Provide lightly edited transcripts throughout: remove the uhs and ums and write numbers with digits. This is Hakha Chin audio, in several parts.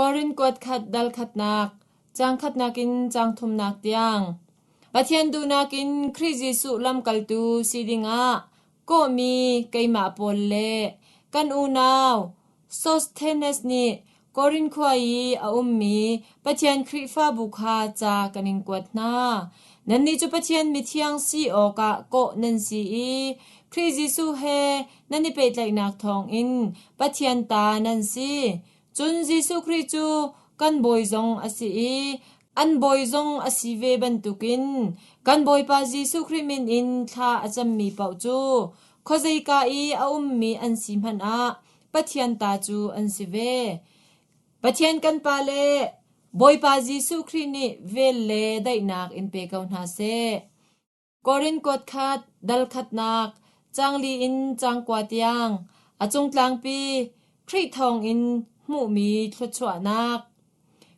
Korin kuat khat dal khatnak, caang khatnak in caang thumnak tiang. Pathian duhnak in Khrih Jesuh lamkaltu si dingah kawhmi keimah pawl le kan unau Sosthenes nih Korin khua i a ummi Pathian Khrihfabu kha ca kan in kuat hna. Nannih cu Pathian mithiang si awkah kawh nan si i Khrih Jesuh he nan i pehtlaihnak thawngin Pathian ta nan si. Cun Jesuh Khrih cu kan Bawi zong a si i an Bawi zong a si ve bantukin kan Bawipa Jesuh Khrih min in thla a cammi paoh cu khuazeika i a ummi an si hmanh ah Pathian ta cu an si ve. Pathian kan Pa le Bawipa Jesuh Khrih nih vel le daihnak in pe ko hna seh. Korin kuat khat, dal khatnak, caang li in caang kua tiang, a cungtlangpi, Khrih thawngin hmuhmi thluachuahnak.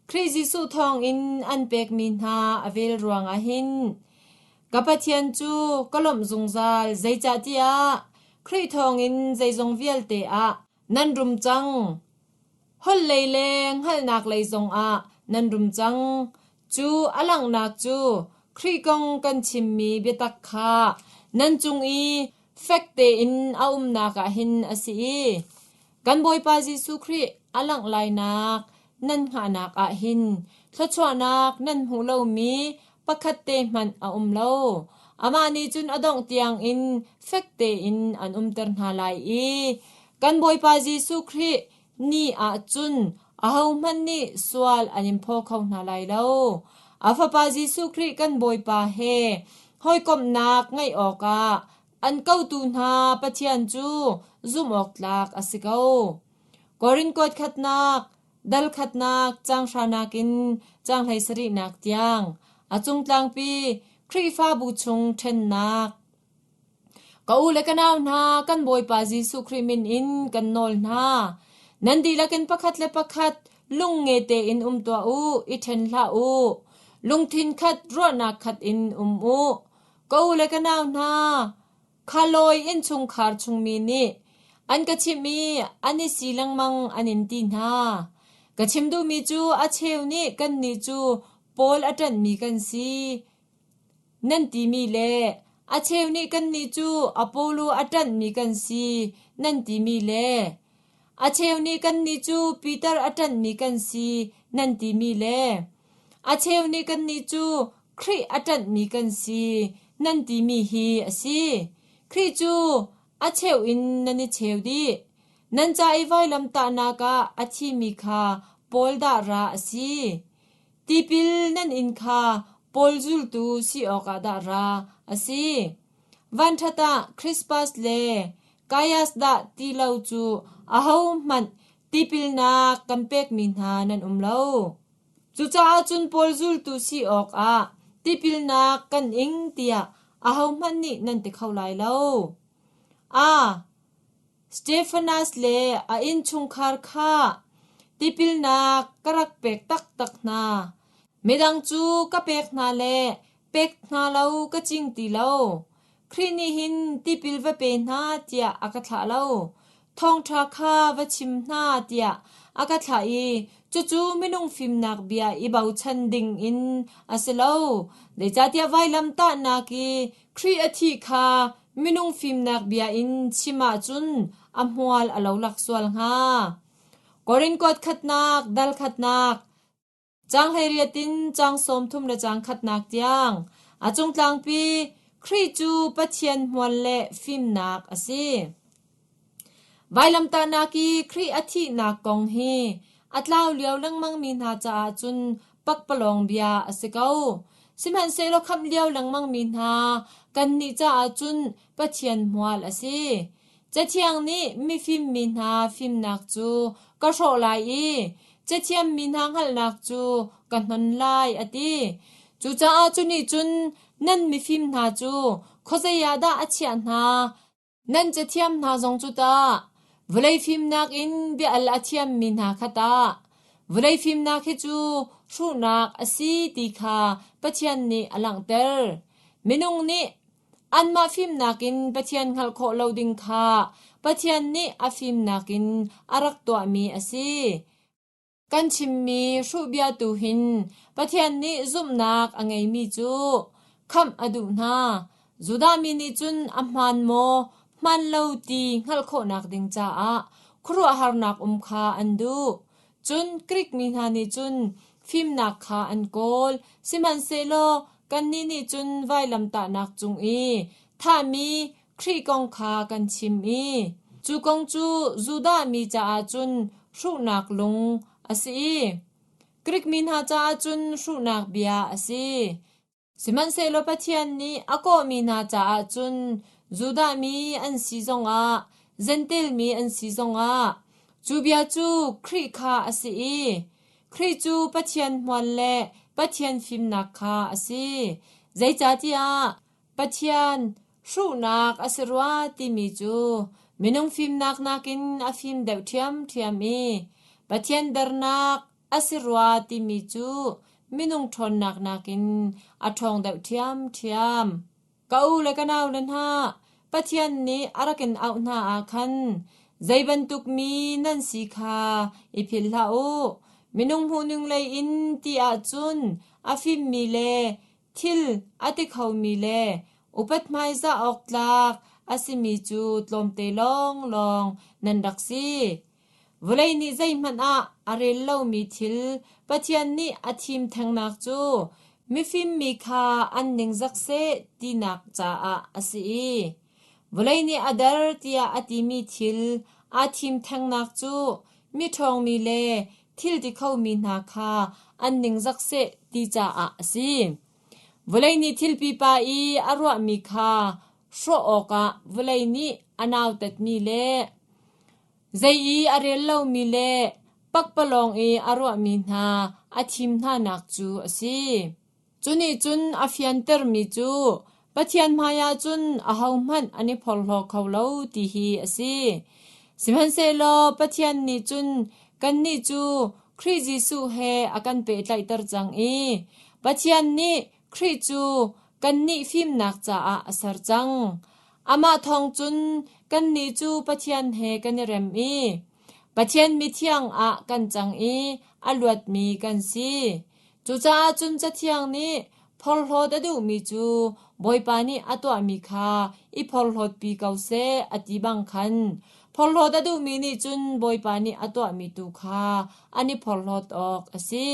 Khrih Jesuh thawngin an pekmi hna a vel ruangah hin ka Pathian cu ka lawmh zungzal zeicahtiah Khrih thawngin zeizong vialte ah nan rum cang. Holh lei le hngalhnak lei zongah nan rum cang. Cu a langhnak cu Khrih kong kan chimmi biatak kha nan cung i fek tein a umnak ah hin a si i kan Bawipa Jesuh Khrih a langh lainak nan hngahnak ah hin thluachuahnak nan hmuh lomi pakhat te hmanh a um lo. Amah nih cun a dongh tiangin fek tein an umter hna lai i kan Bawipa Jesuh Khrih ni ah cun ahohmanh nih sual an in phaw kho hna lai lo. A Fapa Jesuh Khrih kan Bawipa he hawikomhnak ngeih awkah an kotu hna Pathian cu zumhawktlak a si ko. Korin kuat khatnak, dal khatnak, caang hranak in caang hlei sarihnak tiang a cungtlangpi Khrihfabu chung ṭhennak. Ka u le ka nau hna, kan Bawipa Jesuh Khrih min in kan nawl hna. Nan dihlak in pakhat le pakhat lungnge tein um tuah u, i ṭhen hlah u. Lungthin khat, ruahnak khat in um u. Ka u le ka nau hna, Khalawi innchungkhar chungmi nih an ka chimh i an i si lengmang an in ti hna. Ka chim duhmi cu a cheu nih kannih cu Paul a ṭanhmi kan si nan timi le a cheu nih kannih cu Apollo a ṭanhmi kan si nan timi le a cheu nih kannih cu Peter a ṭanhmi kan si nan timi le a cheu nih kannih cu Khrih a ṭanhmi kan si nan timi hi a si. Khrih cu a cheu in nan i cheu dih. Nan ca i vailamtahnak ah a thimi kha Paul dah ra a si. Tipil nan in kha Paul zultu si awkah dah ra a si. Vanṭhat ah Krispas le Gaius dah ti lo cu ahohmanh tipilnak kan pekmi hna nan um lo. Cucaah cun Paul zultu si awkah tipilnak kan ing tiah ahohmanh nih nan ti kho lai lo. A. Stefanas le a innchungkhar kha tipilnak ka rak pek taktak hna. Midang cu ka pek hna le pek hna lo ka cing ti lo. Khrih nih hin tipil va pe hna tiah a ka thlah lo. Thawngṭha kha va chim hna tiah a ka thlah i cucu minung fimnak bia i bochan ding in a si lo. Zeicahtiah vailamtahnak i Khrih a thih kha minung fimnak bia in chim ahcun a hmual a lolak sual hnga. Korin kuat khatnak, dal khatnak, Caang 18 in caang 30 le caang khatnak tiang a cungtlangpi Khrih cu Pathian hmual le fimnak a si. Vailamtahnak i Khrih a thihnak kong hi a tlau lio lengmangmi hna caah cun pakpalawng bia a si ko. Sihmanhsehlaw khamh lio lengmangmi hna kannih caah cun Pathian hmual a si. Cathiang nih mifim mi hna fimnak cu ka hrawh lai i cathiam mi hna hngalhnak cu ka hnon lai a ti. Cucaah cu nih cun nan mifim hna cu khuazei ah dah a chiah hna? Nan cathiam hna zong cu tah vawlei fimnak in bia al a thiammi hna kha tah vawlei fimnak hi cu hruhnak a si ti kha Pathian nih a langhter. Minung nih Anmah fimnak in Pathian hngalh khawh lo ding kha Pathian nih a fimnak in a rak tuahmi a si. Kan chimmi hruhbia tu hin Pathian nih zumhnak a ngeimi cu khamh a duh hna. Judah mi nih cun a hmaan maw, hmaan lo ti hngalh khawhnak ding caah khuaruahharnak um kha an duh. Cun Grik mi hna nih cun fimnak kha an kawl, sihmanhsehlaw kannih nih cun vailamtahnak cung i thahmi Khrih kong kha kan chim i cu kong cu Judah mi caah cun hruhnak lung a si i Grik mi hna caah cun hruhnak bia a si. Sihmanhsehlaw Pathian nih a kawhmi hna caah cun Judah mi an si zongah Jentail mi an si zongah cu bia cu Khrih kha a si i Khrih cu Pathian hmual le Pathian fimnak kha a si. Zeicahtiah Pathian hruhnak a si rua timi cu minung fimnak nakin a fim deuh ṭhiamṭhiam i Pathian dernak a si rua timi cu minung ṭhawnnak nakin a ṭhawng deuh ṭhiamṭhiam. Ka u le ka nau le hna, Pathian nih a rak in auh hna ah khan zei bantuk mi nan si kha i philh hlah u. Minung hmuhning lei in ti ahcun a fimmi le Thil a ti khomi le upat hmaizah awk tlak a simi cu tlawmte lawnglawng nan rak si. Vawlei nih zeihmanh ah a rel lomi thil Pathian nih a thim thengnak cu mifim mi kha an ningzak seh tinak caah a si i vawlei nih a der tiah a timi thil aa thim thengnak cu miṭhawngmi le thil ti khomi hna kha an ningzak seh ti caah a si. Vawlei nih thil pipa i a ruahmi kha hrawh awkah vawlei nih a nautatmi le zei i a rel lomi le pakpalawng i a ruahmi hna a thim hnanak cu a si. Cu nih cun a fiantermi cu Pathian hmaiah cun ahohmanh an i phorhlaw kho lo ti hi a si. Sihmanhsehlaw Pathian nih cun kannih cu Khrih Jesuh he a kan pehtlaihter cang i Pathian nih Khrih cu kannih fimnak caah a ser cang. Amah thawng cun kannih cu Pathian he kan i rem i Pathian mithiang ah kan cang i a luatmi kan si. Cucaah cun Cathiang nih phorhlawt a duhmi cu Bawipa nih a tuahmi kha i phorhlawtpi ko seh a ti bang khan phorhlawt a duhmi nih cun Bawipa nih a tuahmi tu kha an i phorhlawt awk a si.